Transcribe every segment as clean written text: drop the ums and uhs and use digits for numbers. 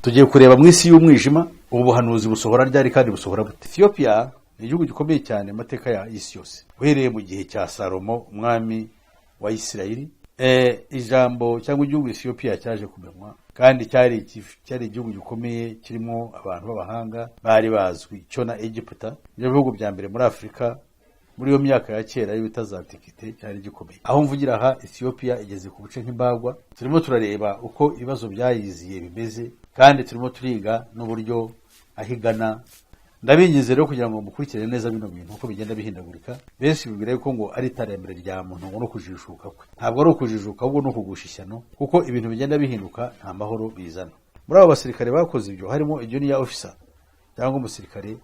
Tugiye kureba mu isi y'umwijima, ubu buhanuzi busohora ryari kandi busohora bute? Ethiopia ni igihugu gikomeye cyane mu mateka ya isi yose, uhereye mu gihe cya Salomo, umwami wa Isirayeli. Ijambo cyangwa igihugu Ethiopia cyaje kumenywa kandi cyari igihugu gikomeye kirimo abantu b'abahanga bari bazwi, cyo na Egiputa, ibyo bihugu bya mbere muri Afurika muri iyo myaka ya kera yo bita za antiquité, cyari gikomeye. Aho mvugira aha, Ethiopia igeze ku buce nk'imbagwa. Turimo turareba uko ibibazo byayiziye bimeze, kandi turimo turiga n'uburyo aho igana. Ndabinginze rero kugira ngo mukurikirane neza bino bintu uko bigenda bihindagurika. Benshi bibwira yuko ngo ari iterambere rya muntu, ngo no kujijuka kwe. Ntabwo ari ukujijuka, ahubwo ni ukugusha ishyano, kuko ibintu bigenda bihinduka nta mahoro bizana. Muri abo basirikare bakoze ibyo harimo junior officer cyangwa umusirikare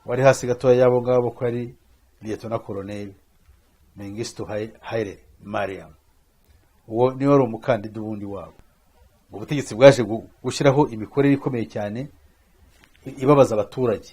wari hasi gatoya y'abo ngabo, ko ari Lieutenant Colonel Mengistu Haile Mariam. Uwo niwe wari umukandida ubundi wabo. Ubutegetsi bwaje gushyiraho imikorere ikomeye cyane ibabaza abaturage.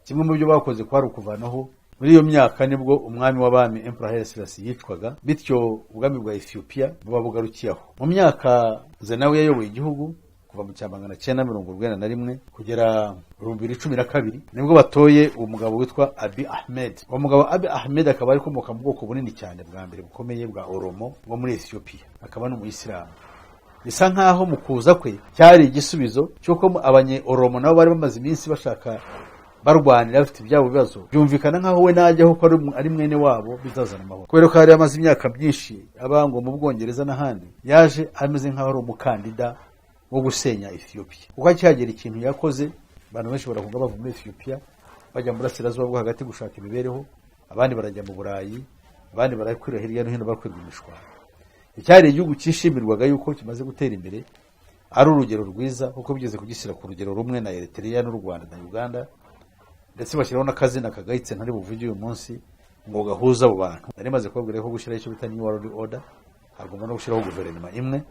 Kimwe mu byo bakoze kwari ukuvanaho, muri iyo myaka nibwo umwami w'abami, Emperor Haile Selassie, yicwaga, bityo ubwami bwa Ethiopia buba bugarukiye aho. Mu myaka Zenawi yayoboye igihugu kuva mu cya 991 kugera 2012, nibwo batoye uwo mugabo witwa Abiy Ahmed. Uwo mugabo Abiy Ahmed akaba ari ukomoka mu bwoko bunini cyane bwa mbere bukomeye bwa Oromo bwo muri Ethiopia, akaba n'umuyisilamu. Bisa nkaho mu kuza kwe cyari igisubizo cy'uko abanye Oromo nabo bari bamaze iminsi bashaka, barwanira, bafite ibyabo bibazo. Byumvikana nkaho we najyaho ko ari mwene wabo bizazana amahoro, kubera ko yari amaze imyaka myinshi aba ngo mu Bwongereza n'ahandi. Yaje ameze nkaho ari umukandida wo gusenya Ethiopia, kuko akihagera ikintu yakoze, abantu benshi barahunga bava muri Ethiopia bajya mu burasirazuba bwo hagati gushaka imibereho, abandi barajya mu Burayi, abandi barakwira hirya no hino bakwirwa imishwaro. Icyari igihugu cyishimirwaga yuko kimaze gutera imbere, ari urugero rwiza, kuko bigeze kugishyira ku rugero rumwe na Eritrea n'u Rwanda na Uganda, ndetse bashyiraho n'akazina kagayitse ntari buvuge uyu munsi ngo gahuza abo bantu. Nari maze kubabwira ko gushyiraho icyo bita New World Order hagomba no gushyiraho guverinoma imwe.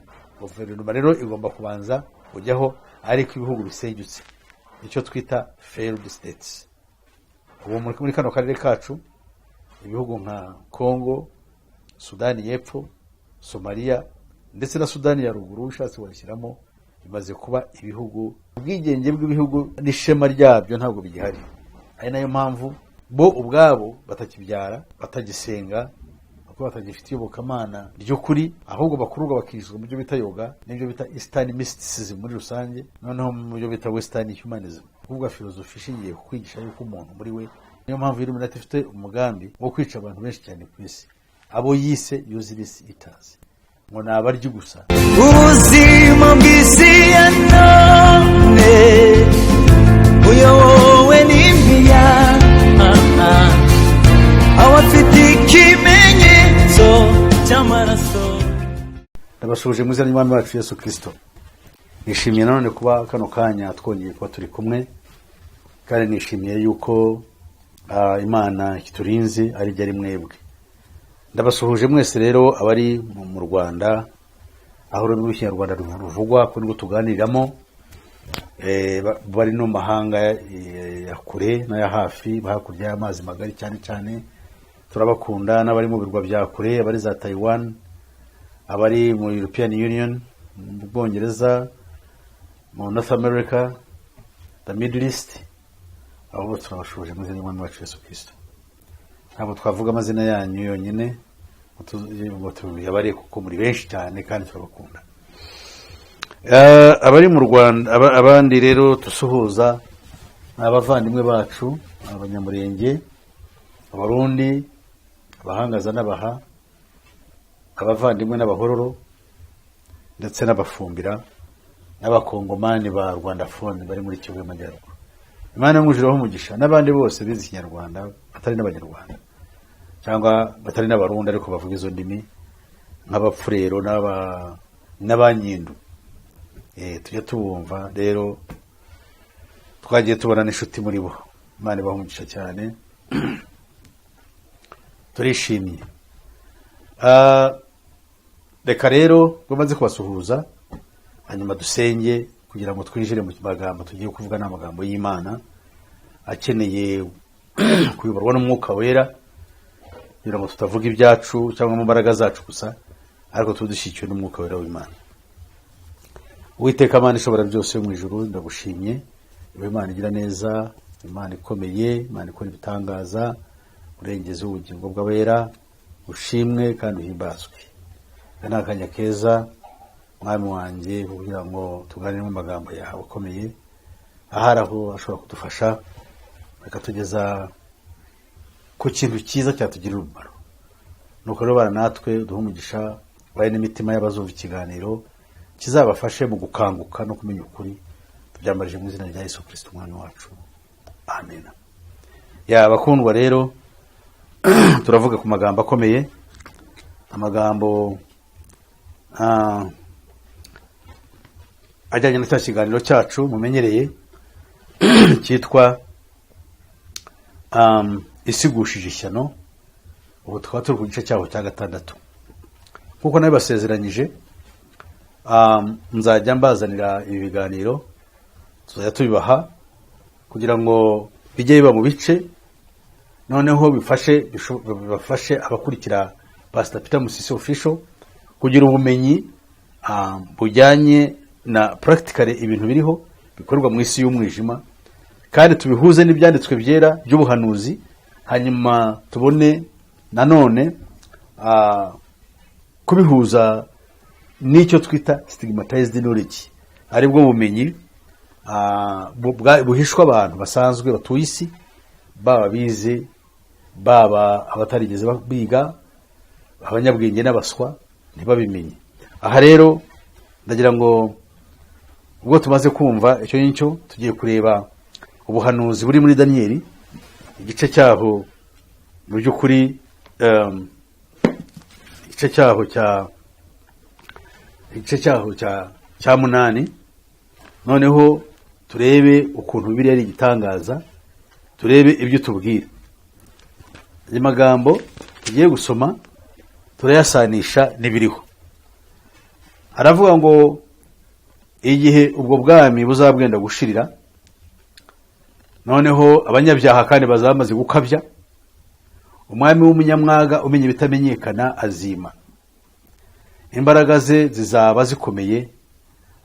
Guverinoma rero igomba kubanza kujyaho ariko ibihugu bisenyutse, icyo twita failed states. Ubu muri kano karere kacu, ibihugu nka Congo, Sudani y'Epfo, Somaliya ndetse na Sudani ya Ruguru ushatse wayishyiramo, bimaze kuba ibihugu. Ubwigenge bw'ibihugu n'ishema ryabyo ntabwo bigihari, ari nayo mpamvu bo ubwabo batakibyara, batagisenga, kuko batagifite iyobokamana ry'ukuri, ahubwo bakururwa bakinjizwa mu byo bita yoga n'ibyo bita Eastern mysticism muri rusange, noneho mu byo bita Western humanism, kuvuga filozofi ishingiye ku kwigisha yuko umuntu muri we. Niyo mpamvu Illuminati ifite umugambi wo kwica abantu benshi cyane ku isi, abo yise useless eaters, ngo ni abaryi gusa. Ubuzima bw'isi ya none buyobowe n'imiya, abafite ikimenyetso cy'amaraso. Ndabasuhuje mu izina ry'Umwami wacu Yesu Kirisito. Nishimiye nanone kuba kano kanya twongeye kuba turi kumwe, kandi nishimiye yuko Imana ikiturinze ari byo ari mwebwe. Ndabasuhuje mwese rero abari mu Rwanda, aho ururimi rw'Ikinyarwanda ruvugwa, ko nibwo tuganiriramo, bari no mu mahanga ya kure n'aya hafi, hakurya y'amazi magari cyane cyane turabakunda, n'abari mu birwa bya kure, abari za Taiwan, abari mu European Union, mu Bwongereza, mu North America, the Middle East, abo bose turabasuhuje mu izina ry'Umwami wacu Yesu Kirisito. Ntabwo twavuga amazina yanyu yonyine ngo tuyabare, kuko muri benshi cyane kandi turabakunda. Abari mu Rwanda, abandi rero dusuhuza ni abavandimwe bacu, Abanyamurenge, Abarundi, Abahangaza n'Abaha, abavandimwe n'Abahororo, ndetse n'Abafumbira n'Abakongomani ba Rwandophone bari muri Kivu y'Amajyaruguru. Imana yo umugisha n'abandi bose bize Ikinyarwanda batari n'Abanyarwanda cyangwa batari n'Abarundi ariko bavuga izo ndimi, nk'Abapfurero n'Abanyindu. Tujya tubumva rero, twagiye tubona n'inshuti muri bo. Imana ibaha umugisha cyane, turishimye. Reka rero ubwo maze kubasuhuza, hanyuma dusenge kugira ngo twinjire mu magambo tugiye kuvuga. Ni amagambo y'Imana akeneye kuyoborwa n'Umwuka Wera, kugira ngo tutavuga ibyacu cyangwa mu mbaraga zacu gusa, ariko tube dushyigikiwe n'Umwuka Wera w'Imana. Uwiteka Mana ishobora byose yo mu ijuru, ndagushimye. Wowe Imana igira neza, Imana ikomeye, Imana ikora ibitangaza, urengezi w'ubugingo bw'abera, ushimwe kandi uhimbazwe. Aka ni akanya keza, mwami wanjye, kugira ngo tuganiremo amagambo yawe akomeye, ahari aho ashobora kudufasha akatugeza ku kintu cyiza cyatugirira umumaro. Nuko rero bana natwe, uduhe umugisha, bahe n'imitima y'abazumva ikiganiro kizabafashe mu gukanguka no kumenya ukuri. Tubyambarije mu izina rya Yesu Kirisito umwami wacu, amen. Bakundwa rero, turavuga ku magambo akomeye, amagambo ajyanye na cya kiganiro cyacu mumenyereye cyitwa Isi igushije ishyano. Ubu tukaba turi ku gice cyaho cya gatandatu. Nk'uko nabibasezeranyije, nzajya mbazanira ibi biganiro, tuzajya tubibaha kugira ngo bijye biba mu bice, noneho bibafashe abakurikira Pastor Peter Musisi Official kugira ubumenyi bujyanye na practically ibintu biriho bikorwa mu isi y'umwijima, kandi tubihuze n'ibyanditswe byera by'ubuhanuzi, hanyuma tubone nanone kubihuza n'icyo twita stigmatized knowledge, aribwo bumenyi buhishwa abantu basanzwe batuye isi, baba bize, baba abatarigeze biga, abanyabwenge n'abaswa ntibabimenye. Aha rero ndagira ngo ubwo tumaze kumva icyo ngicyo, tugiye kureba ubuhanuzi buri muri Daniyeli, igice cyaho mu by'ukuri, igice cyaho cya 8, noneho turebe ukuntu Bibiliya ari igitangaza, turebe ibyo tubwira. Aya magambo tugiye gusoma turayasanisha n'ibiriho. Aravuga ngo igihe ubwo bwami buzabwenda gushirira, noneho abanyabyaha kandi bazaba bamaze gukabya, umwami w'umunyamwaga umenya ibitamenyekana azima. Imbaraga ze zizaba zikomeye,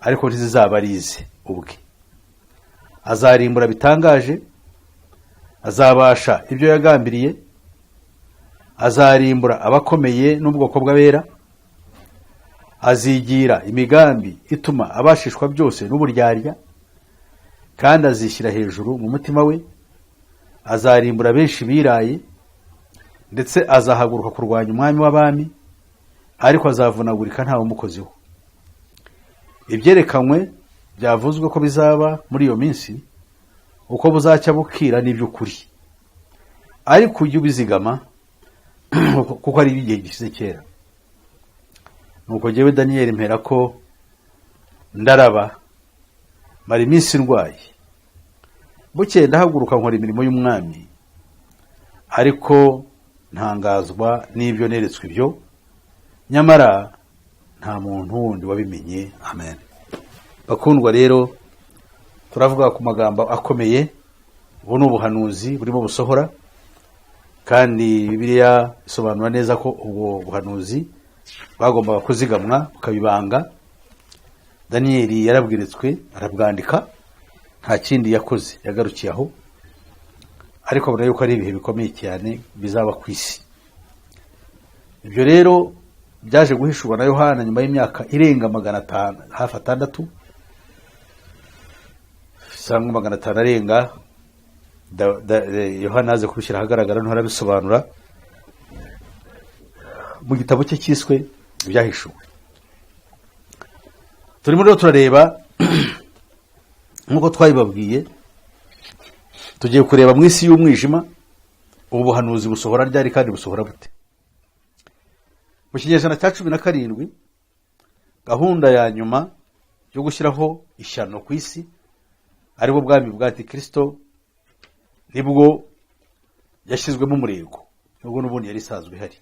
ariko ntizizaba ari ize ubwe. Azarimbura bitangaje, azabasha ibyo yagambiriye, azarimbura abakomeye n'ubwoko bw'abera. Azigira imigambi ituma abashishwa byose n'uburyarya, kandi azishyira hejuru mu mutima we. Azarimbura benshi biraye, ndetse azahaguruka kurwanya umwami w'abami, ariko azavunagurika ntawe umukozeho. Ibyerekanywe byavuzwe ko bizaba muri iyo minsi, uko buzacya bukira, n'iby'ukuri, ariko ujye ubizigama kuko ari iby'igihe gishize kera. Nuko jyewe Daniyeli mpera ko ndaraba, mara iminsi ndwaye. Bukeye ndahaguruka nkora imirimo y'umwami, ariko ntangazwa n'ibyo neretswe ibyo, nyamara nta muntu wundi wabimenye. Amen. Bakundwa rero, turavuga ku magambo akomeye. Ubu ni ubuhanuzi burimo busohora, kandi Bibiliya isobanura neza ko ubwo buhanuzi bwagombaga kuzigamwa bukabibanga. Daniyeli yarabwiritswe arabwandika, nta kindi yakoze, yagarukiye aho, ariko abona yuko ari ibihe bikomeye cyane bizaba ku isi. Ibyo rero byaje guhishurwa na Yohana nyuma y'imyaka irenga 500, hafi 600 cyangwa 500 arenga. Yohana aze kubishyira ahagaragara, noneho arabisobanura mu gitabo cye cyiswe Ibyahishuwe. Turimo rero turareba, nk'uko twabibabwiye, tugiye kureba mu isi y'umwijima ubu buhanuzi busohora ryari kandi busohora bute. Mu kinyejana cya 17, gahunda ya nyuma yo gushyiraho ishyano ku isi, aribwo bwami bwa Antikirisito, nibwo yashyizwemo umurego, nubwo n'ubundi yari isanzwe ihari,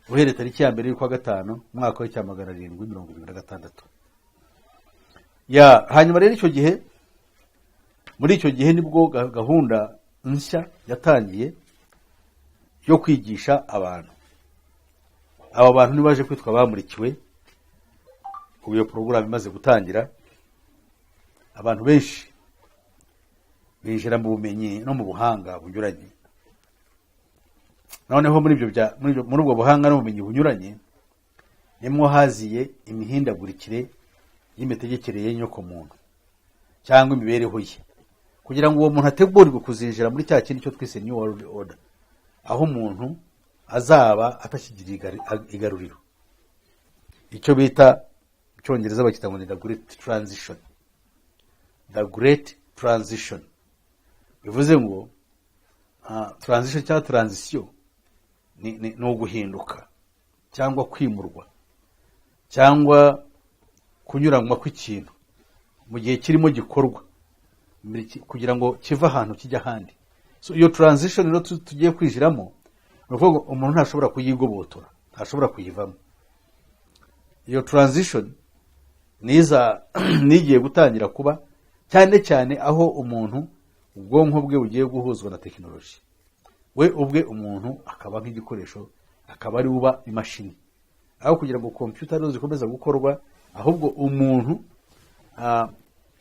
uhereye tariki ya 1 y'ukwa gatanu, umwaka w'icya 776. Ya hanyuma rero, icyo gihe, muri icyo gihe nibwo gahunda nshya yatangiye yo kwigisha abantu. Aba bantu ntibaje kwitwa bamurikiwe. Ubu iyo porogaramu imaze gutangira, abantu benshi binjira mu bumenyi no mu buhanga bunyuranye. Noneho muri ibyo bya muri ibyo- muri ubwo buhanga n'ubumenyi bunyuranye nimwo haziye imihindagurikire y'imitegekere y'inyokomuntu cyangwa imibereho ye, kugira ngo uwo muntu ategurirwe kuzinjira muri cya kindi cyo twise New World Order, aho umuntu azaba atakigira igaruriro. Icyo bita mu Cyongereza bakita ngo ni the Great Transition. The Great Transition bivuze ngo transition cyangwa transition ni uguhinduka cyangwa kwimurwa cyangwa kunyuranwa kw'ikintu mu gihe kirimo gikorwa kugira ngo kive ahantu kijya ahandi. So iyo transition rero tugiye kwinjiramo, ni ukuvuga ngo umuntu ntashobora kuyigobotora, ntashobora kuyivamo. Iyo transition niza nigiye gutangira kuba cyane cyane aho umuntu ubwonko bwe bugiye guhuzwa na tekinoloji, we ubwe umuntu akaba nk'igikoresho, akaba ari uba imashini, aho kugira ngo kompiyuta arizo zikomeza gukorwa, ahubwo umuntu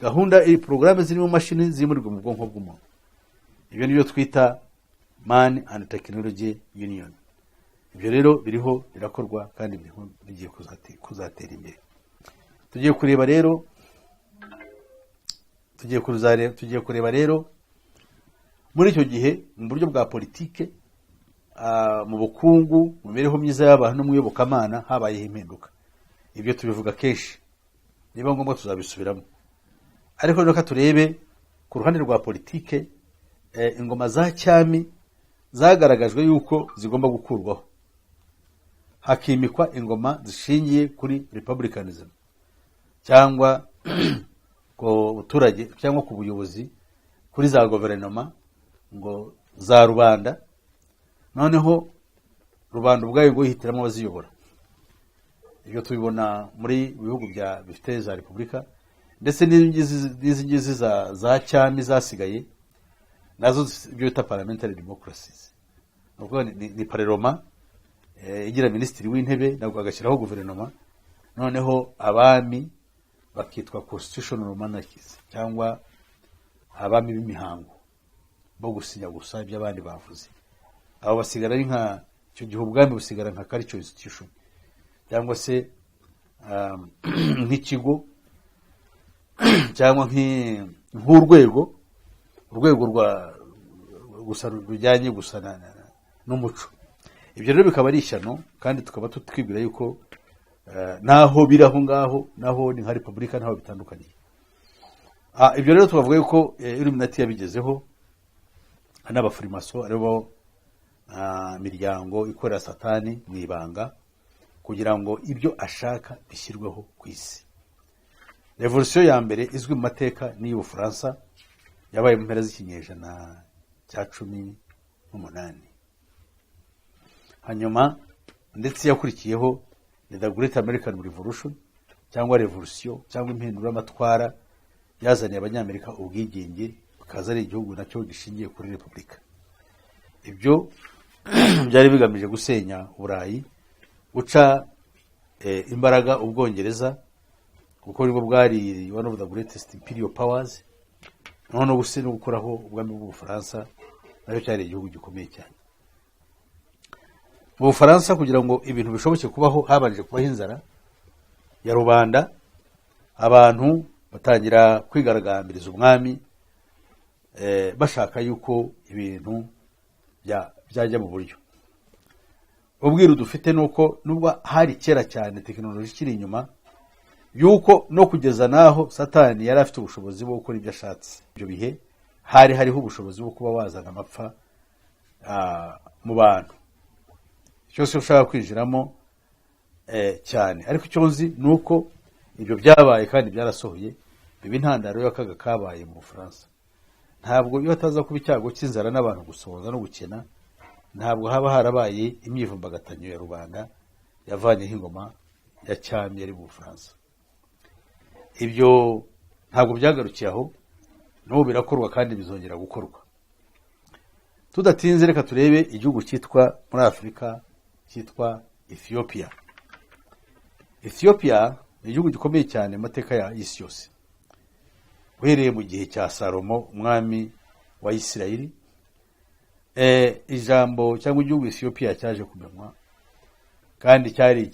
gahunda iri porogaramu ziri mu mashini zimurirwa mu bwonko bw'umuntu. Ibyo nibyo twita Man and Technology Union. Ibyo rero biriho birakorwa kandi biriho bigiye kuzatera imbere. Tugiye kureba rero tugiye kureba rero muri icyo gihe, mu buryo bwa politike, mu bukungu, mu mibereho myiza y'abantu no mu iyobokamana habayeho impinduka. Ibyo tubivuga kenshi, niba ngombwa tuzabisubiramo. Ariko reka turebe ku ruhande rwa politike. Ingoma za cyami zagaragajwe yuko zigomba gukurwaho, hakimikwa ingoma zishingiye kuri republicanism cyangwa ku buturage cyangwa ku buyobozi, kuri za guverinoma ngo za rubanda. Noneho rubanda ubwayo ngo yihitiramo abaziyobora. Ibyo tubibona muri bihugu bya bifite za repubulika, ndetse n'izi ngizi za cyami zasigaye nazo, ibyo bita parliamentary democracies. Ni ukuvuga ni parlement igira minisitiri w'intebe, nabwo agashyiraho guverinoma. Noneho abami bakitwa constitutional monarchies cyangwa abami b'imihango bo gusinya gusa ibyo abandi bavuze. Abo basigara ari nka, icyo gihe ubwami busigara nka cultural institution cyangwa se nk'ikigo cyangwa nk'urwego, urwego rwa gusa rujyanye gusa n'umuco. Ibyo rero bikaba ari ishyano, kandi tukaba twibwira yuko naho biri aho ngaho, naho ni nka repubulika, ntaho bitandukaniye. Ibyo rero tubavuga yuko Illuminati yabigezeho n'abafurimaso, aribo miryango ikorera Satani mu ibanga kugira ngo ibyo ashaka bishyirweho ku isi. Revolusiyo ya mbere izwi mu mateka ni iy'Ubufaransa, yabaye mu mpera z'ikinyejana cya 18. Hanyuma ndetse yakurikiyeho ni the Great American Revolution cyangwa revolution cyangwa impinduramatwara yazaniye Abanyamerika ubwigenge, bakaza ari igihugu nacyo gishingiye kuri repubulika. Ibyo byari bigamije gusenya Uburayi, guca imbaraga Ubwongereza, kuko nibwo bwari one of the greatest imperial powers, noneho no gukuraho ubwami bw'Ubufaransa, nacyo cyari igihugu gikomeye cyane. Mu Bufaransa, kugira ngo ibintu bishoboke kubaho, habanje kubaho inzara ya rubanda, abantu batangira kwigaragambiriza umwami, bashaka yuko ibintu byajya mu buryo. Ubwiru dufite ni uko nubwo hari kera cyane, tekinoloji ikiri inyuma, yuko no kugeza n'aho Satani yari afite ubushobozi bwo gukora ibyo ashatse. Ibyo bihe hari hariho ubushobozi bwo kuba wazana amapfa mu bantu cyose ushaka kwinjiramo cyane. Ariko icyo nzi ni uko ibyo byabaye kandi byarasohoye, biba intandaro y'akaga kabaye mu Bufaransa. Ntabwo iyo hataza kuba icyago cy'inzara n'abantu gusonza no gukena, ntabwo haba harabaye imyivumbagatanyo ya rubanda yavanyeho ingoma ya cyami yari mu Bufaransa. Ibyo ntabwo byagarukiye aho, n'ubu birakorwa kandi bizongera gukorwa. Tudatinze, reka turebe igihugu cyitwa muri Afurika cyitwa Ethiopia. Ethiopia ni Ni igihugu gikomeye cyane mu mateka y'isi yose, uhereye mu gihe cya Salomo, umwami wa Isirayeli. Ijambo cyangwa igihugu Ethiopia cyaje kumenywa, kandi cyari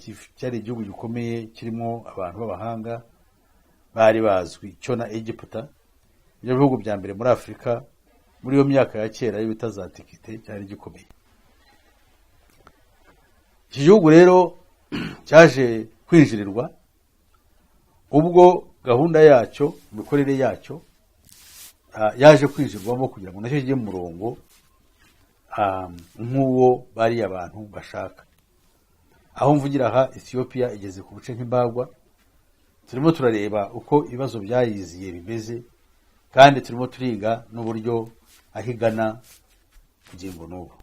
igihugu gikomeye kirimo abantu b'abahanga bari bazwi, cyo na Egiputa, ibyo bihugu bya mbere muri Afurika muri iyo myaka ya kera yo bita za antiquité. Cyari gikomeye. Iki gihugu rero cyaje kwinjirirwa ubwo gahunda yacyo, imikorere yacyo, yaje kwinjirwamo kugira ngo nacyo kijye mu murongo nk'uwo bariya abantu bashaka. Aho mvugira aha, Ethiopia igeze ku buce nk'imbagwa. Turimo turareba uko ibibazo byayiziye bimeze, kandi turimo turiga n'uburyo aho igana kugira ngo n'ubu.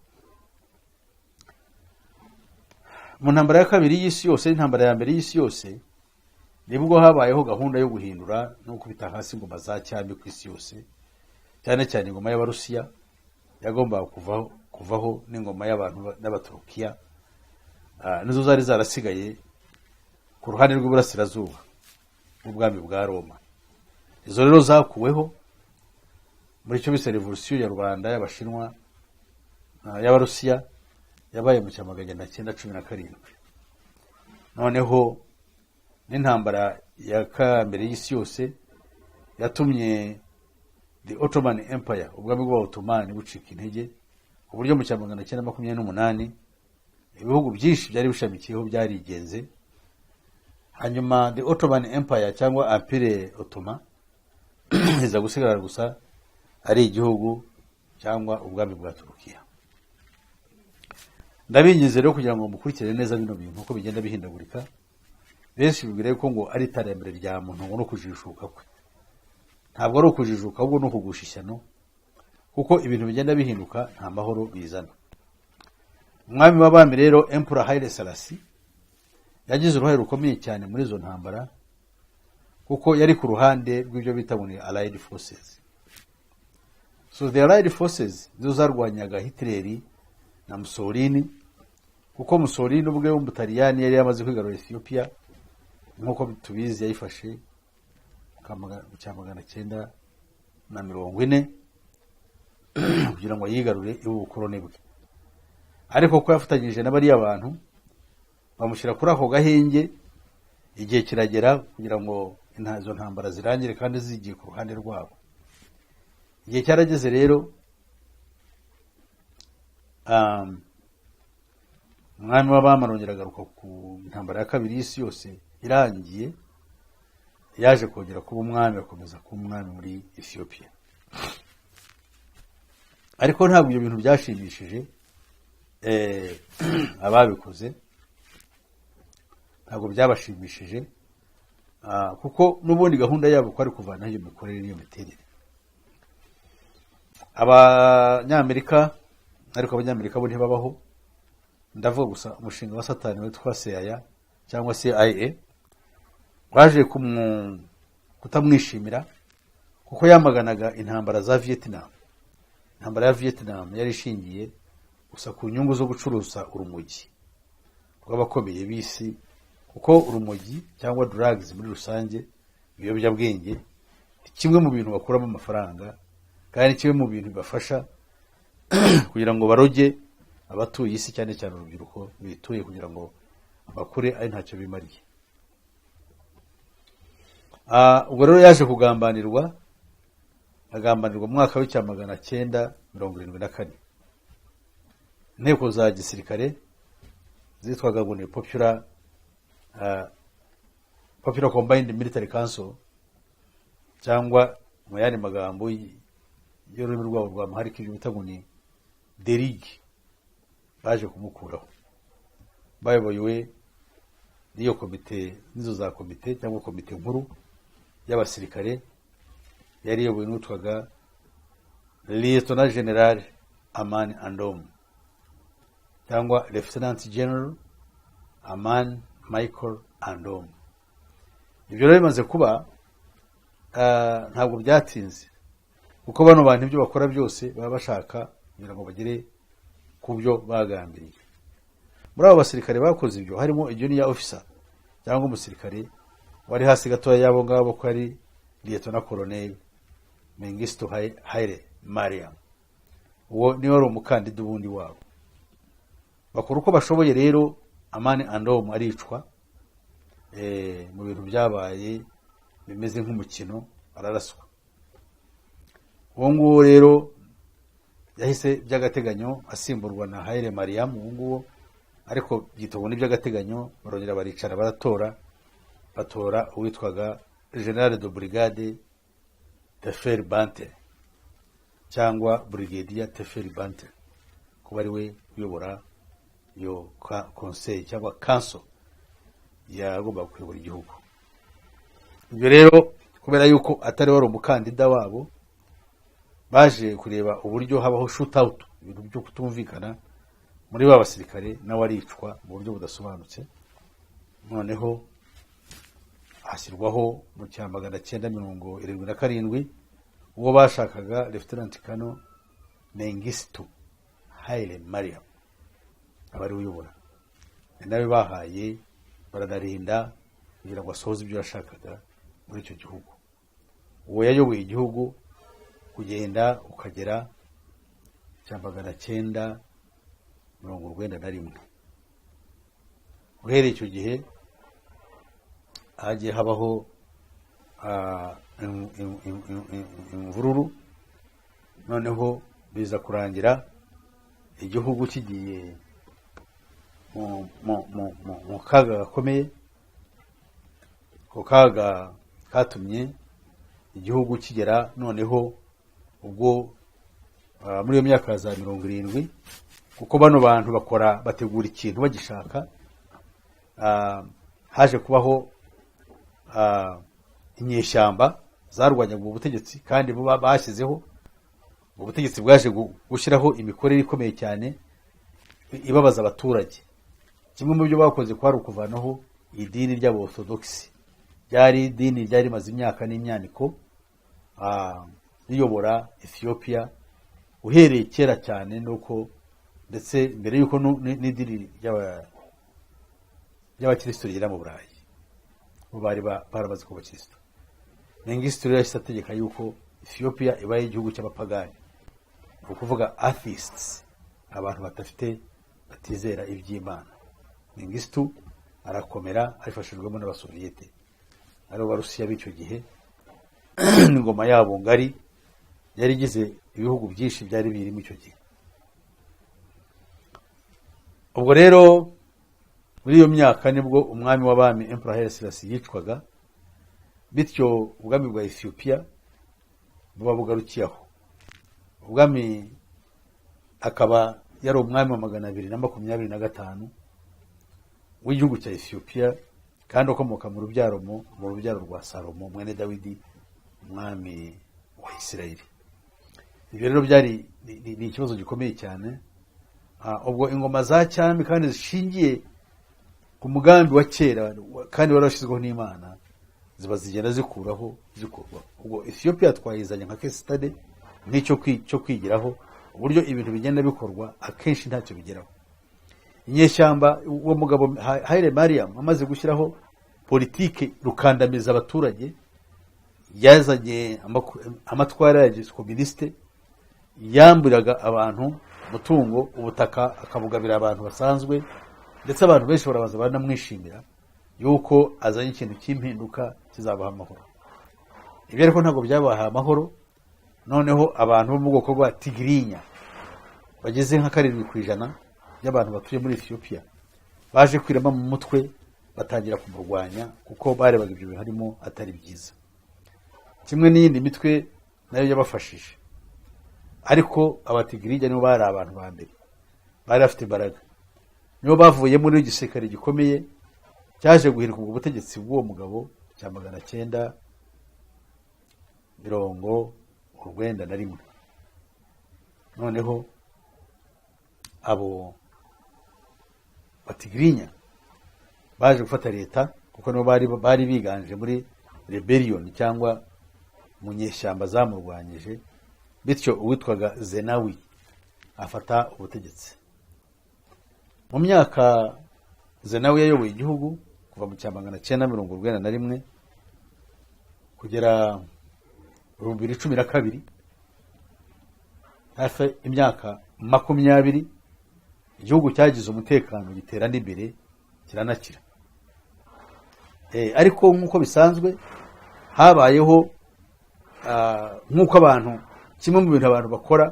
Mu ntambara ya kabiri y'isi yose n'intambara ya mbere y'isi yose, nibwo habayeho gahunda yo guhindura no gukubita hasi ingoma za cyami ku isi yose, cyane cyane ingoma y'Abarusiya yagombaga kuvaho n'ingoma y'abantu n'Abaturukiya, nizo zari zarasigaye ku ruhande rw'iburasirazuba bw'ubwami bwa Roma. Izo rero zakuweho muri cyo bise revolution ya rubanda y'Abashinwa, y'Abarusiya, yabaye mu cya 917. Noneho n'intambara ya mbere y'isi yose yatumye the Ottoman Empire, ubwami bw'Abaotomani, bucika intege, ku buryo mu cya 928 ibihugu byinshi byari bishamikiyeho byarigenze. Hanyuma the Ottoman Empire cyangwa Empire Ottoman iza gusigara gusa ari igihugu cyangwa ubwami bwa Turukiya. Ndabinginze rero kugira ngo mukurikire neza bino bintu uko bigenda bihindagurika. Benshi bibwira yuko ngo ari iterambere rya muntu, ngo no kujijuka kwe. Ntabwo ari ukujijuka, ahubwo ni ukugusha ishyano, kuko ibintu bigenda bihinduka nta mahoro bizana. Umwami w'abami rero, Emperor Haile Selassie, yagize uruhare rukomeye cyane muri izo ntambara, kuko yari ku ruhande rw'ibyo bita ngo ni Allied Forces. So the Allied Forces nizo zarwanyaga Hitler na Mussolini, kuko Mussolini ubwe w'Umutaliyani yari yamaze kwigarurira Ethiopia. Nk'uko tubizi, yayifashe mu cya 940 kugira ngo yigarure ibe ubukoloni bwe. Ariko ko yafatanyije na bariya bantu, bamushyira kuri ako gahenge, igihe kiragera kugira ngo izo ntambara zirangire kandi zigiye ku ruhande rwabo. Igihe cyarageze rero, umwami w'abami arongera agaruka. Ku ntambara ya kabiri y'isi yose irangiye, yaje kongera kuba umwami, akomeza kuba umwami muri Ethiopia. Ariko ntabwo ibyo bintu byashimishije ababikoze, ntabwo byabashimishije, kuko n'ubundi gahunda yabo ko ari kuvanaho iyo mikorere n'iyo miterere. Abanyamerika, ariko Abanyamerika bo ntibabaho, ndavuga gusa umushinga wa Satani witwa CIA cyangwa CIA, waje kutamwishimira kuko yamaganaga intambara za Vietnam. Intambara ya Vietnam yari ishingiye gusa ku nyungu zo gucuruza urumogi rw'abakomeye b'isi, kuko urumogi cyangwa drugs muri rusange, ibiyobyabwenge, ni kimwe mu bintu bakuramo amafaranga, kandi kimwe mu bintu bibafasha kugira ngo baroge abatuye isi, cyane cyane urubyiruko bituye, kugira ngo bakure ari ntacyo bimariye. Ubwo rero yaje kugambanirwa, agambanirwa mu mwaka w'icya 974. Inteko za gisirikare zitwaga ngo ni Popular Combined Military Council, cyangwa mu yandi magambo y'ururimi rwabo rwa Amharic, ibyo bita ngo ni Derg, baje kumukuraho bayobowe n'iyo komite, n'izo za komite cyangwa komite nkuru y'abasirikare yari iyobowe n'uwitwaga Lieutenant General Aman Andom cyangwa Lieutenant General Aman Michael Andom. Ibyo rero bimaze kuba, ntabwo byatinze, kuko bano bantu ibyo bakora byose baba bashaka kugira ngo bagere ku byo bagambiriye. Muri abo basirikare bakoze ibyo harimo junior officer cyangwa umusirikare Wari hasi gatoya y'abo ngabo ko ari Liyetona Koloneli Mengistu Haile Mariam, uwo niwe wari umukandida ubundi wabo. Bakora uko bashoboye rero, Amani Andomu aricwa mu bintu byabaye bimeze nk'umukino, araraswa. Uwo nguwo rero yahise by'agateganyo asimburwa na Haile Mariam uwo nguwo, ariko byitwa ngo ni iby'agateganyo. Barongera baricara baratora, batora uwitwaga Général de Brigade Teferi Bante cyangwa Brigadier Teferi Bante, kuba ari we uyobora iyo conseil cyangwa council yagombaga kuyobora igihugu. Ibyo rero, kubera yuko atari wari umukandida wabo, baje kureba uburyo habaho shootout, ibintu byo kutumvikana muri ba basirikare, nawe aricwa mu buryo budasobanutse. Noneho hashyirwaho mu cya 977 uwo bashakaga, Lieutenant Colonel Mengistu Haile Mariam, aba ari we uyobora. Ni nawe bahaye, baranarinda kugira ngo asohoze ibyo yashakaga muri icyo gihugu. Uwo yayoboye igihugu kugenda ukagera cya 991. Uhereye icyo gihe hagiye habaho imvururu, noneho biza kurangira igihugu kigiye mu kaga gakomeye. Ako kaga katumye igihugu kigera noneho ubwo muri iyo myaka ya za 70, kuko bano bantu bakora, bategura ikintu bagishaka, haje kubaho inyeshyamba zarwanyaga ubu butegetsi, kandi bo bashyizeho ubutegetsi bwaje gushyiraho imikorere ikomeye cyane ibabaza abaturage. Kimwe mu byo bakoze kwari ukuvanaho idini ry'Aborthodogisi, ryari idini ryari rimaze imyaka n'imyaniko riyobora Ethiopia uhereye kera cyane, nuko ndetse mbere y'uko n'idini ry'abakirisitu rigera mu Burayi, bo bari baramaze kuba abakirisitu. Mengistu rero yahise ategeka yuko Ethiopia ibaye igihugu cy'abapagani, ni ukuvuga atheists, abantu badafite, batizera iby'Imana. Mengistu arakomera abifashijwemo n'Abasoviyete, aribo Barusiya b'icyo gihe, n'ingoma yabo ngari yari igize ibihugu byinshi byari birimo icyo gihe. Ubwo rero muri iyo myaka nibwo umwami w'abami, Emperor Haile Selassie, yicwaga, bityo ubwami bwa Ethiopia buba bugarukiye aho. Ubwami akaba yari umwami wa 225 w'igihugu cya Ethiopia, kandi ukomoka mu rubyaro rwa Salomo mwene Dawidi, umwami wa Isirayeli. Ibyo rero byari ni ikibazo gikomeye cyane. Ubwo ingoma za cyami kandi zishingiye ku mugambi wa kera kandi wari washyizweho n'Imana ziba zigenda zikuraho, zikurwaho. Ubwo Ethiopia twayizanye nka case study, nk'icyo cyo kwigiraho uburyo ibintu bigenda bikorwa akenshi ntacyo bigeraho. Inyeshyamba, uwo mugabo Haile Mariam amaze gushyiraho politike rukandamiza abaturage, yazanye amatwara ya gikomunisite, yamburaga abantu umutungo, ubutaka akabugabira abantu basanzwe, ndetse abantu benshi barabanza baranamwishimira yuko azanye ikintu cy'impinduka kizabaha amahoro. Ibyo ariko ntabwo byabahaye amahoro. Noneho abantu bo mu bwoko bwa Tigirinya bageze nka 7% by'abantu batuye muri Ethiopia baje kwirema mu mutwe, batangira kumurwanya kuko barebaga ibyo bintu harimo atari byiza, kimwe n'iyindi mitwe nayo yabafashije. Ariko Abatigirinya nibo bari abantu ba mbere bari bafite imbaraga, nibo bavuye muri igisirikare gikomeye cyaje guhirika ubwo butegetsi bw'uwo mugabo cya 991. Noneho abo Batigirinya baje gufata leta, kuko nibo bari biganje muri rebellion cyangwa mu nyeshyamba zamurwanyije, bityo uwitwaga Zenawi afata ubutegetsi. Mu myaka Zenawi yayoboye igihugu kuva mu cya 991. kugera 2012, hafi imyaka 20, igihugu cyagize umutekano, gitera n'imbere, kiranakira. Ariko nk'uko bisanzwe habayeho, nk'uko abantu, kimwe mu bintu abantu bakora,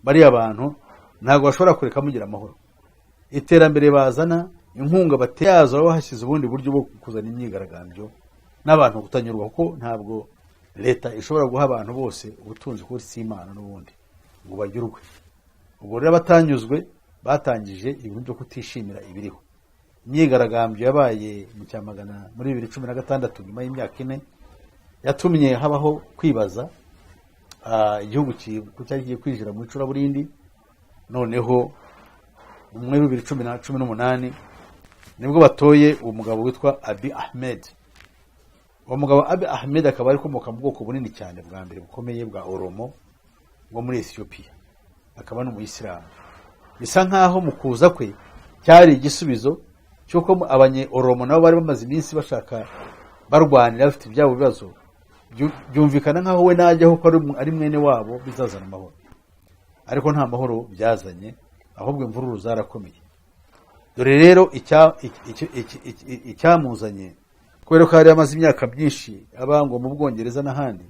bariya bantu ntabwo bashobora kureka mugira amahoro. Iterambere bazana, inkunga bateyazo, baba hashyize ubundi buryo bwo kuzana imyigaragambyo n'abantu kutanyurwa, kuko ntabwo leta ishobora guha abantu bose ubutunzi, kuko si Imana n'ubundi ngo banyurwe. Ubwo rero abatanyuzwe batangije ibintu byo kutishimira ibiriho. Imyigaragambyo yabaye mu Cyamagana muri 2016, nyuma y'imyaka 4, yatumye habaho kwibaza, igihugu ko cyari kigiye kwinjira mu icuraburindi. Noneho muri 2018 nibwo batoye uwo mugabo witwa Abiy Ahmed. Uwo mugabo Abiy Ahmed akaba ari ukomoka mu bwoko bunini cyane bwa mbere bukomeye bwa Oromo wo muri Ethiopia, akaba n'umuyisilamu. Bisa nkaho mu kuza kwe cyari igisubizo cy'uko abanye Oromo nabo bari bamaze iminsi bashaka, barwanira, bafite ibyabo bibazo. Byumvikana nkaho we najyaho, ko ari mwene wabo, bizazana amahoro, ariko nta mahoro byazanye, ahubwo imvururu zarakomeye. Dore rero icyamuzanye, kubera ko yari amaze imyaka myinshi aba ngo mu Bwongereza n'ahandi,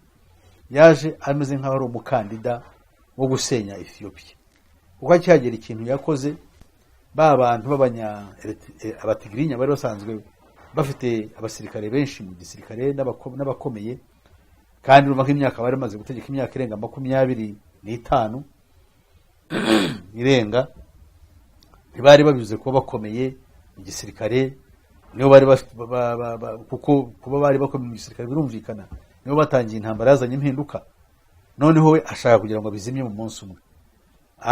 yaje ameze nk'aho ari umukandida wo gusenya Ethiopia. Kuko akihagera ikintu yakoze, ba bantu abatigirinya bari basanzwe bafite abasirikare benshi mu gisirikare n'abakomeye, kandi urumva nk'imyaka bari bamaze gutegeka, imyaka irenga 25 irenga, ntibari babivuze kuba bakomeye mu gisirikare. Nibo bari kuko kuba bari bakomeye mu gisirikare birumvikana, nibo batangiye intambara yazanye impinduka. Noneho we ashaka kugira ngo abizimye mu munsi umwe.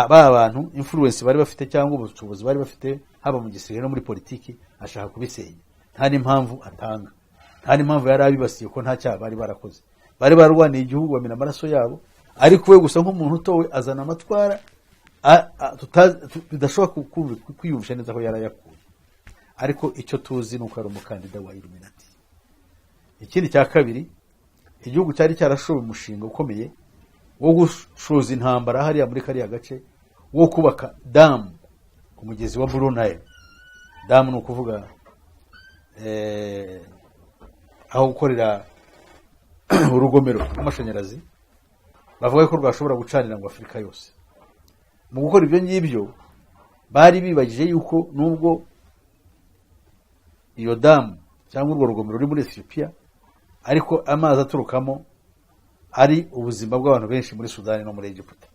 Ba bantu, influence bari bafite cyangwa ubushobozi bari bafite, haba mu gisirikare no muri politiki, ashaka kubisenya nta n'impamvu atanga, nta n'impamvu yari abibasiye, ko nta cyaha bari barakoze. Bari bararwaniye igihugu, bamena amaraso yabo, ariko we gusa nk'umuntu utowe azana amatwara bidashoboka kwiyumvisha neza aho yari ayakuye. Ariko icyo tuzi ni uko ari umukandida wa Illuminati. Ikindi cya kabiri, igihugu cyari cyarashowe umushinga ukomeye wo gushoza intambara hariya muri kariya gace, wo kubaka damu ku mugezi wa Blue Nile. Damu ni ukuvuga aho gukorera urugomero rw'amashanyarazi, bavuga ko rwashobora gucanira ngo Afurika yose. Mu gukora ibyo ngibyo bari bibagije yuko nubwo iyo damu cyangwa urwo rugomero ruri muri Ethiopia, ariko amazi aturukamo ari ubuzima bw'abantu benshi muri Sudani no muri Egiputa.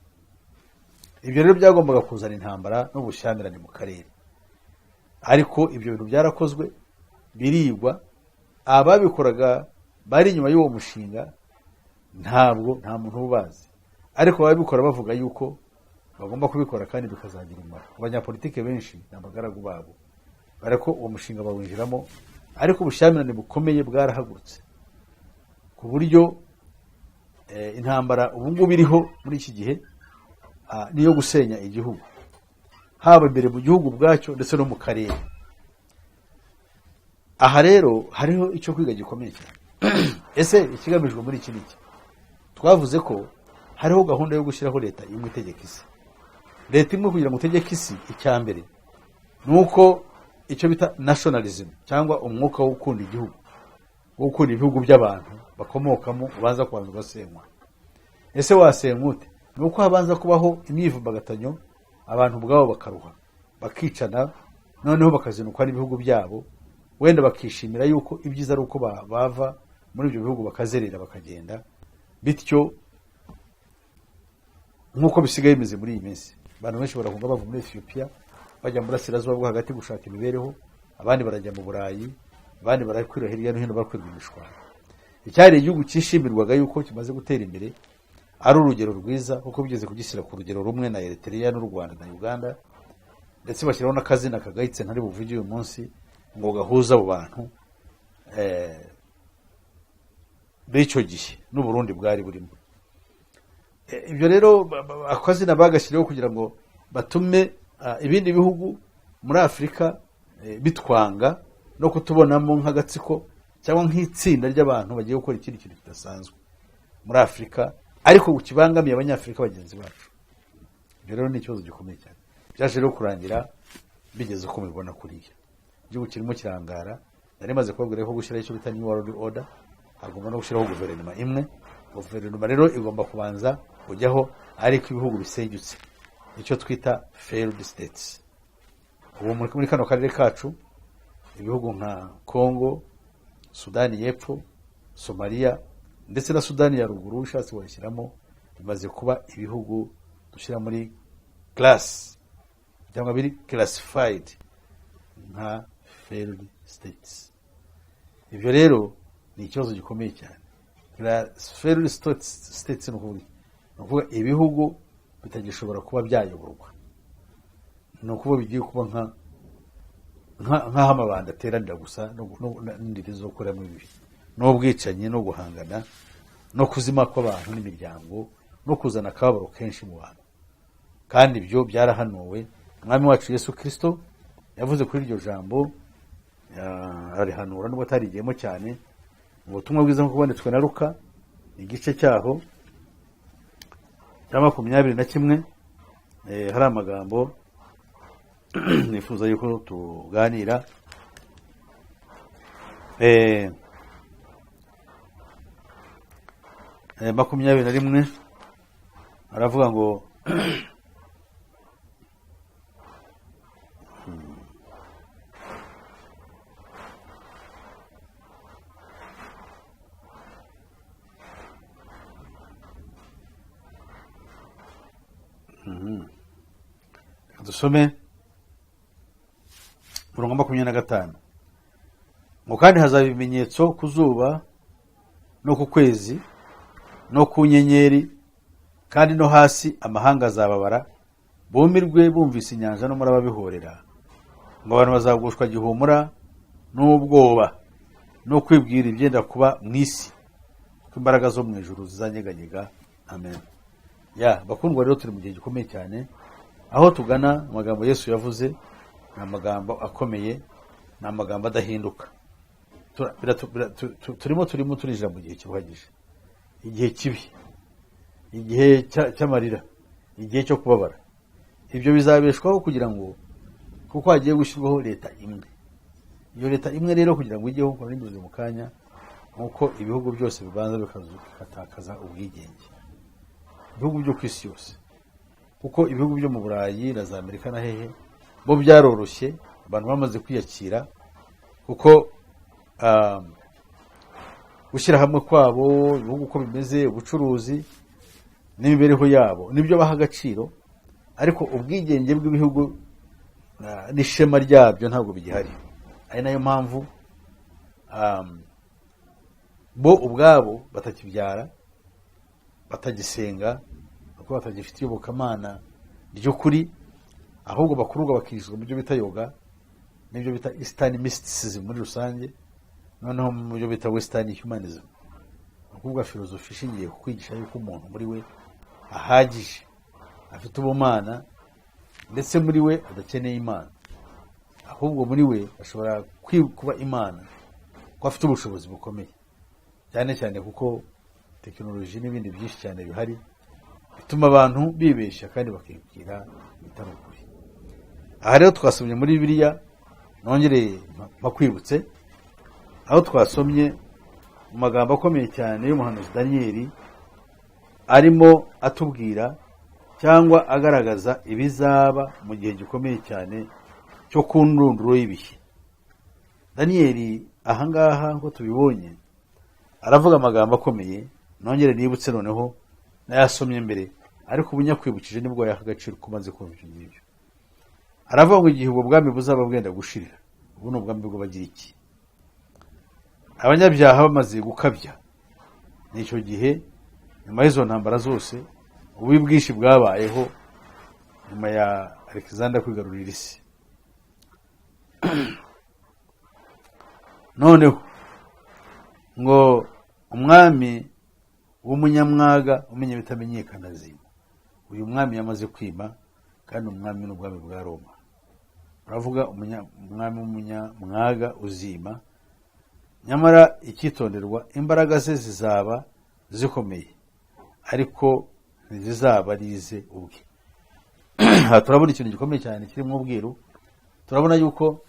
Ibyo rero byagombaga kuzana intambara n'ubushyamirane mu karere. Ariko ibyo bintu byarakozwe, birigwa. Ababikoraga bari inyuma y'uwo mushinga ntabwo nta muntu ubazi, ariko ababikora bavuga yuko bagomba kubikora kandi bikazagira umumaro. Abanyapolitike benshi ni abagaragu babo, ariko uwo mushinga bawinjiramo. Ariko ubushyamirane bukomeye bwarahagurutse ku buryo intambara ubu ngubu iriho muri iki gihe niyo gusenya igihugu, haba imbere mu gihugu ubwacyo ndetse no mu karere. Aha rero hariho icyo kwiga gikomeye cyane. Ese ikigamijwe muri iki ni iki? Twavuze ko hariho gahunda yo gushyiraho leta imwe itegeka isi, leta imwe. Kugira ngo utegeke isi, icya mbere ni uko icyo bita nationalism cyangwa umwuka wo gukunda igihugu, wo gukunda ibihugu by'abantu bakomokamo, ubanza kubanza ugasenywa. Ese wasenywa ute? Ni uko habanza kubaho imyivumbagatanyo, abantu ubwabo bakaruha, bakicana, noneho bakazinukwa n'ibihugu byabo, wenda bakishimira yuko ibyiza ari uko bava muri ibyo bihugu, bakazerera, bakagenda. Bityo nk'uko bisigaye bimeze muri iyi minsi, abantu benshi barahunga bava muri Ethiopia bajya mu burasirazuba bwo hagati gushaka imibereho, abandi barajya mu Burayi, abandi barakwira hirya no hino, bakwirwa imishwaro. Icyari igihugu cyishimirwaga yuko kimaze gutera imbere, ari urugero rwiza, kuko bigeze kugishyira ku rugero rumwe na Eritrea n'u Rwanda na Uganda, ndetse bashyiraho n'akazina kagayitse ntari buvuge uyu munsi ngo gahuza abo bantu b'icyo gihe, n'Uburundi bwari burimo. Ibyo rero akazina bagashyiriyeho kugira ngo batume ibindi bihugu muri Afurika bitwanga no kutubonamo nk'agatsiko. cyangwa nk'itsinda ry'abantu bagiye gukora ikindi kintu kidasanzwe muri Afurika, ariko kibangamiye Abanyafurika bagenzi bacu. Ibyo rero ni ikibazo gikomeye cyane. Byaje rero kurangira bigeze uko mubibona kuriya, igihugu kirimo kirangara. Nari maze kubabwira ko gushyiraho icyo bita New World Order hagomba no gushyiraho guverinoma imwe. Guverinoma rero igomba kubanza kujyaho ariko ibihugu bisenyutse, icyo twita failed states. Ubu muri kano karere kacu, ibihugu nka Congo, Sudani y'Epfo, Somaliya ndetse na Sudani ya Ruguru ushatse wayishyiramo, bimaze kuba ibihugu dushyira muri class cyangwa biri classified nka failed states. Ibyo rero ni ikibazo gikomeye cyane. Failed states ni ukuvuga ibihugu bitagishobora kuba byayoborwa, ni ukuvuga bigiye kuba nk'aho amabanda ateranira gusa n'indiri zo gukoreramo ibibi n'ubwicanyi no guhangana no kuzima kw'abantu n'imiryango no kuzana akababaro kenshi mu bantu. Kandi ibyo byarahanuwe. Umwami wacu Yesu Kirisito yavuze kuri iryo jambo, ararihanura nubwo atarigiyemo cyane. Mu butumwa bwiza nk'uko bwanditswe na Luka, igice cyaho cya 21, hari amagambo nifuza yuko tuganira. 21 aravuga ngo dusome umurongo 25 ngo: "Kandi hazaba ibimenyetso ku zuba no ku kwezi no ku nyenyeri, kandi no hasi amahanga azababara, bumirwe bumvise inyanja n'umuraba bihorera, ngo abantu bazagushwa gihumura n'ubwoba no kwibwira ibyenda kuba mu isi, kuko imbaraga zo mu ijuru zizanyeganyega." Amen. Ya bakundwa, rero turi mu gihe gikomeye cyane aho tugana. Amagambo Yesu yavuze ni amagambo akomeye, ni amagambo adahinduka. Turimo turinjira mu gihe kiruhagije, igihe kibi, igihe cy'amarira, igihe cyo kubabara. Ibyo bizabeshwaho kugira ngo kuko hagiye gushyirwaho leta imwe. Iyo leta imwe rero kugira ngo ijyeho, nk'uko nari mu kanya, nk'uko ibihugu byose bibanza bigatakaza ubwigenge, ibihugu byo ku isi yose, kuko ibihugu byo mu Burayi na za Amerika na hehe bo byaroroshye, abantu bamaze kwiyakira, kuko gushyira hamwe kwabo, ibihugu uko bimeze, ubucuruzi n'imibereho yabo nibyo baha agaciro, ariko ubwigenge bw'ibihugu n'ishema ryabyo ntabwo bigihari. Ari nayo mpamvu bo ubwabo batakibyara, batagisenga, kuko batagifite iyobokamana ry'ukuri, ahubwo bakururwa bakishyurwa mu byo bita yoga n'ibyo bita Eastern mysticism muri rusange, noneho mu byo bita Western humanism, ni ukuvuga filozofi ishingiye ku kwigisha yuko umuntu muri we ahagije, afite ubumana, ndetse muri we adakeneye Imana, ahubwo muri we ashobora kuba Imana, ko afite ubushobozi bukomeye cyane cyane, kuko tekinoloji n'ibindi byinshi cyane bihari bituma abantu bibeshya kandi bakibwira ibitari ukuri. Aha rero twasomye muri Bibiliya, nongere mpakwibutse aho twasomye mu magambo akomeye cyane y'umuhanuzi Daniyeli, arimo atubwira cyangwa agaragaza ibizaba mu gihe gikomeye cyane cyo ku ndunduro y'ibihe. Daniyeli ahangaha nk'uko tubibonye aravuga amagambo akomeye. Nongere nibutse noneho, nayasomye mbere, ariko ubu nyakwibukije nibwo yaha agaciro ko umaze kumva ibyo ngibyo. Aravuga ngo igihe ubwo bwami buzaba bwenda gushirira, ubu ni ubwami bw'Abagiriki, abanyabyaha bamaze gukabya, ni icyo gihe nyuma y'izo ntambara zose, ububi bwinshi bwabayeho nyuma ya Alexander kwigarurira isi. Noneho ngo umwami w'umunyamwaga umenya bitamenyekana azima. Uyu mwami yamaze kwima, kandi umwami n'ubwami bwa Roma. Uravuga umwami w'umunyamwaga uzima. Nyamara icyitonderwa, imbaraga ze zizaba zikomeye, ariko ntizizaba ari ize ubwe. Aha turabona ikintu gikomeye cyane kirimo ubwiru. Turabona yuko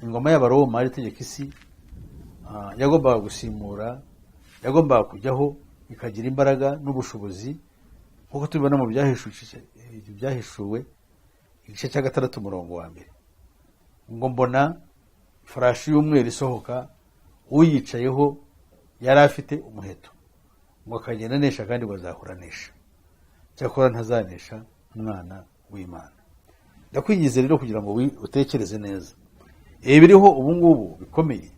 ingoma y'Abaroma ari itegeka isi, yagombaga gusimura, yagombaga kujyaho ikagira imbaraga n'ubushobozi, nk'uko tubibona mu Byahishuwe igice cya 6 umurongo wa 1, ngo: "Mbona ifarashi y'umweru isohoka, uyicayeho yari afite umuheto, ngo akagenda anesha kandi ngo azahora anesha, cyakora ntazanesha Umwana w'Imana." Ndakwingize rero kugira ngo utekereze neza. Ibi biriho ubu ngubu bikomeye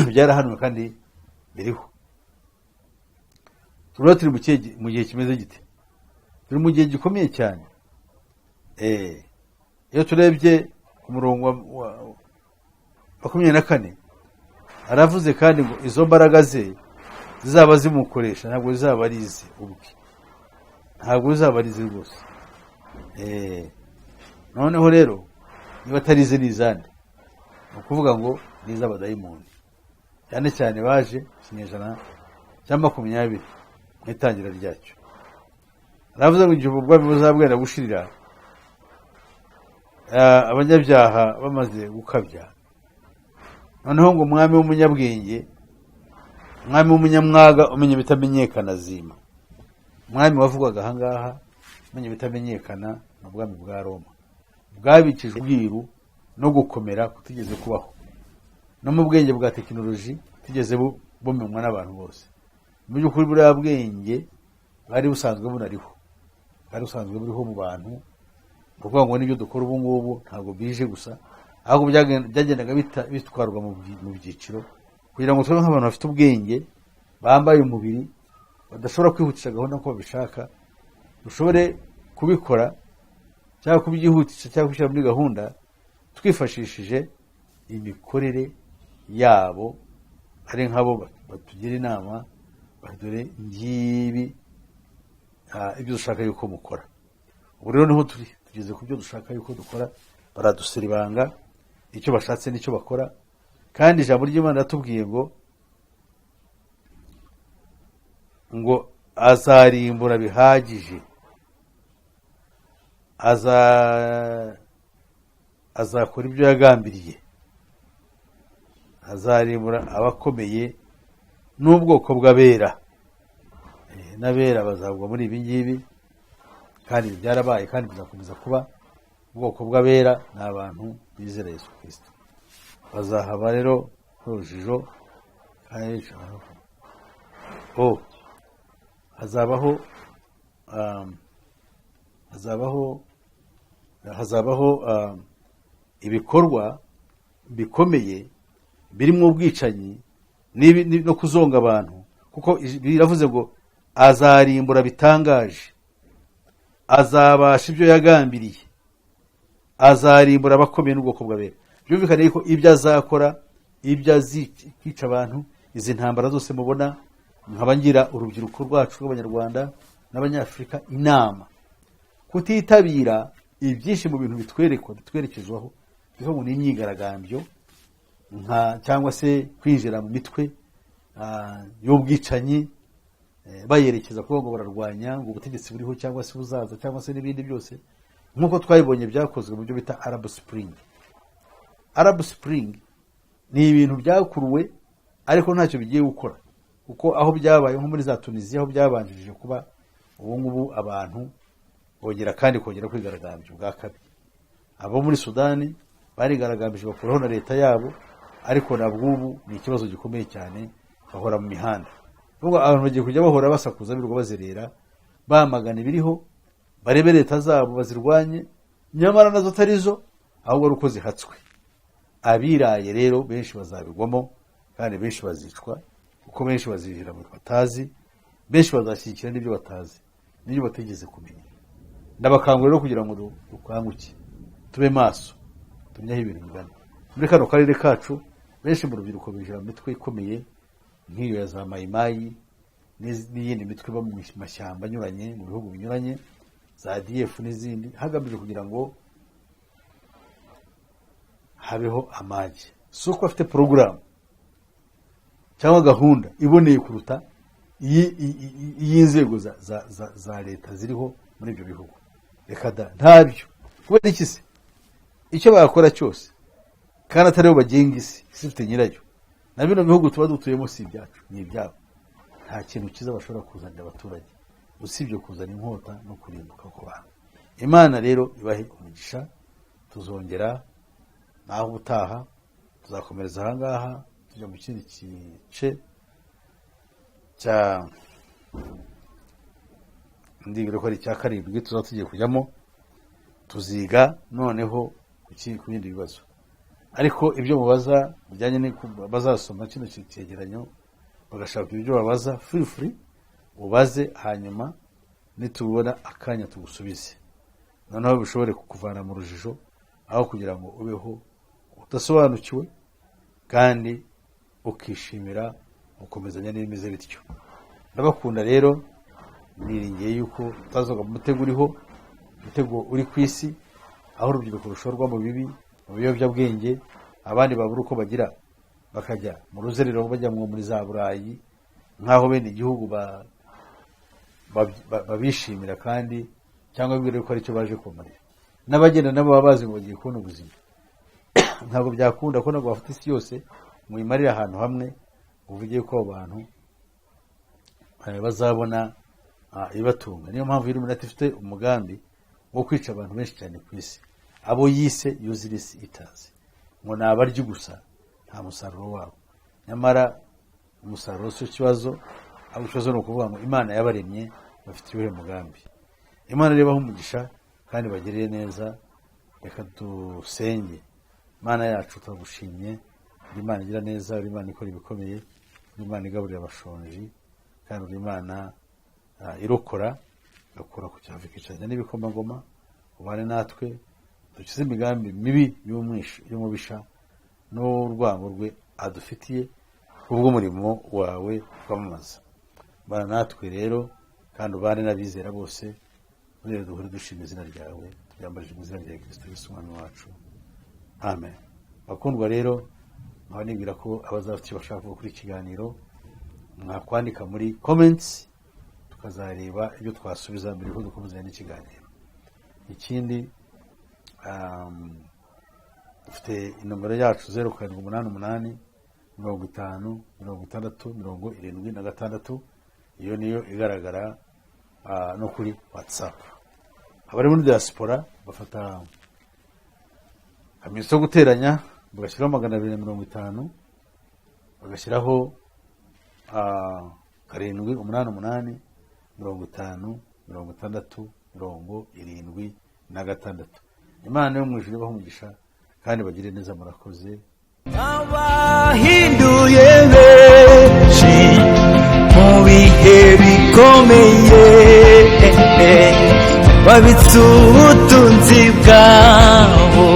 byarahanuwe kandi biriho. Turaba turi mu gihe kimeze gite? Turi mu gihe gikomeye cyane. Iyo turebye ku murongo wa 24, aravuze kandi ngo izo mbaraga ze zizaba zimukoresha ntabwo zizaba ari ize ubwe, ntabwo zizaba ari ize rwose. Noneho rero niba atari ize, ni izande? Ni ukuvuga ngo ni iz'abadayimoni, cyane cyane baje mu kinyejana cya 20 mu itangira ryacyo. Aravuze ngo igihe ubwami buzaba bwenda gushirira, abanyabyaha bamaze gukabya, noneho ngo umwami w'umunyabwenge, umwami w'umunyamwaga umenya ibitamenyekana azima. Umwami wavugwaga ahangaha umenya ibitamenyekana ni ubwami bwa Roma, bwabikijwe ubwiru no gukomera kutigeze kubaho, no mu bwenge bwa tekinoloji butigeze bumenywa n'abantu bose. Mu by'ukuri buriya bwenge bwari busanzwe bunariho, bwari busanzwe buriho mu bantu. Ni ukuvuga ngo n'ibyo dukora ubu ngubu ntabwo bije gusa, ahubwo byagendaga bitwarwa mu byiciro, kugira ngo tube nk'abantu bafite ubwenge, bambaye umubiri, badashobora kwihutisha gahunda uko babishaka, dushobore kubikora cyangwa kubyihutisha cyangwa kubishyira muri gahunda twifashishije imikorere yabo, ari nk'abo batugira inama, dore ngibi ibyo dushaka yuko mukora. Ubu rero niho turi, tugeze ku byo dushaka yuko dukora. Baradusira ibanga, icyo bashatse nicyo bakora. Kandi ijambo ry'Imana riratubwiye ngo azarimbura bihagije, azakora ibyo yagambiriye, azarimbura abakomeye n'ubwoko bw'abera. N'abera bazagwa muri ibi ngibi, kandi ibi byarabaye kandi bizakomeza kuba. Ubwoko bw'abera ni abantu bizera Yesu Kirisito, bazahaba rero urujijo. Kandi hazabaho ibikorwa bikomeye birimo ubwicanyi no kuzonga abantu, kuko biravuze ngo azarimbura bitangaje, azabasha ibyo yagambiriye, azarimbura abakomeye n'ubwoko bw'abera. Byumvikane yuko ibyo azakora, ibyo azica abantu, izi ntambara zose mubona, nkaba ngira urubyiruko rwacu rw'Abanyarwanda n'Abanyafurika inama kutitabira ibyinshi mu bintu bitwerekwa, bitwerekezwaho, bivuga ngo ni imyigaragambyo nka cyangwa se kwinjira mu mitwe y'ubwicanyi, bayerekeza kuvuga ngo bararwanya ngo ubutegetsi buriho cyangwa se buzaza cyangwa se n'ibindi byose, nk'uko twabibonye byakozwe mu byo bita Arab Spring. Arab Spring ni ibintu byakuruwe ariko ntacyo bigiye gukora, kuko aho byabaye nko muri za Tunisiya, aho byabanjirije kuba, ubu ngubu abantu bongera kandi kongera kwigaragambya ubwa kabiri. Abo muri Sudani barigaragambije bakuraho na leta yabo, ariko na bw'ubu ni ikibazo gikomeye cyane, bahora mu mihanda. Ubwo abantu bagiye kujya bahora basakuza, birirwa bazerera, bamagana ibiriho, barebe leta zabo bazirwanye, nyamara nazo atari zo, ahubwo ari uko zihatswe. Abiraye rero benshi bazabigwamo, kandi benshi bazicwa, kuko benshi bazihira mu batazi, benshi bazashyigikira n'ibyo batazi n'ibyo batigeze kumenya. Ndabakangurira rero kugira ngo dukanguke, tube maso, tumenye aho ibintu bigana. Muri kano karere kacu benshi mu rubyiruko binjira mu mitwe ikomeye nk'iyo ya za Mayimayi n'iyindi mitwe iba mu mashyamba anyuranye mu bihugu binyuranye, za ADF n'izindi, hagamijwe kugira ngo habeho amage. Si uko bafite porogaramu cyangwa gahunda iboneye kuruta iy'inzego za leta ziriho muri ibyo bihugu. Reka da, ntabyo. Kubera iki se? Icyo bakora cyose, kandi atari bo bagenga isi, isi ifite nyirayo. Na bino bihugu tuba dutuyemo si ibyacu, ni ibyabo. Nta kintu cyiza bashobora kuzanira abaturage usibye kuzana inkota no kurimbuka ku bantu. Imana rero ibahe umugisha. Tuzongera naho ubutaha, tuzakomereza ahangaha, tujya mu kindi gice cya, ndibwira ko ari icya karindwi tuzaba tugiye kujyamo. Tuziga noneho ku bindi bibazo, ariko ibyo mubaza bijyanye n'uko bazasoma kino cyegeranyo bagashaka ibyo babaza, feel free ubaze, hanyuma nitubona akanya tugusubize, noneho bishobore kukuvana mu rujijo aho kugira ngo ubeho udasobanukiwe kandi ukishimira gukomezanya n'ibimeze bityo. Ndabakunda rero, niringiye yuko utazoga mu mutego uriho, umutego uri ku isi, aho urubyiruko rushorwa mu bibi, mu biyobyabwenge, abandi babura uko bagira bakajya mu ruzerero, bajya muri za Burayi, nk'aho bene igihugu babishimira kandi cyangwa bibwira yuko aricyo baje kumarira. N'abagenda nabo baba bazi ngo bagiye kubona ubuzima. Ntabwo byakunda ko ntabwo bafite isi yose ngo uyimarire ahantu hamwe, uvuge ko abo bantu bazabona ibibatunga. Niyo mpamvu Illuminati ifite umugambi wo kwica abantu benshi cyane ku isi, abo yise useless eaters, ngo ni abaryi gusa, nta musaruro wabo. Nyamara umusaruro si ikibazo, ahubwo ikibazo ni ukuvuga ngo Imana yabaremye bafite uwuhe mugambi? Imana ibahe umugisha kandi bagirire neza. Reka dusenge. Imana yacu, turagushimye. Uri Imana igira neza, uri Imana ikora ibikomeye, uri Imana igaburira abashonji, kandi uri Imana irokora, igakura ku cyavu, ikicaranya n'ibikomangoma. Ubane natwe, dukize imigambi mibi y'umubisha n'urwango rwe adufitiye kubw'umurimo wawe twamamaza. Bana natwe rero kandi ubane n'abizera bose. Muri rero duhore dushima izina ryawe, tubyambarije mu izina rya Kristo Yesu Umwami wacu, amen. Bakundwa rero, nkaba nibwira ko abazafite icyo bashaka kuvuga kuri iki kiganiro mwakwandika muri comments, tukazareba ibyo twasubiza mbere yuko dukomezanya n'ikiganiro. Ikindi, dufite inomero yacu 0788 50 60 76. Iyo niyo igaragara no kuri WhatsApp. Abari muri diaspora bafata akamenyetso ko guteranya, bagashyiraho 250, bagashyiraho 788 50 60 76. Imana yo mu ijuru ibahe umugisha kandi bagire neza. Murakoze. Abahinduye benshi mu bihe bikomeye, babitse ubutunzi bwabo.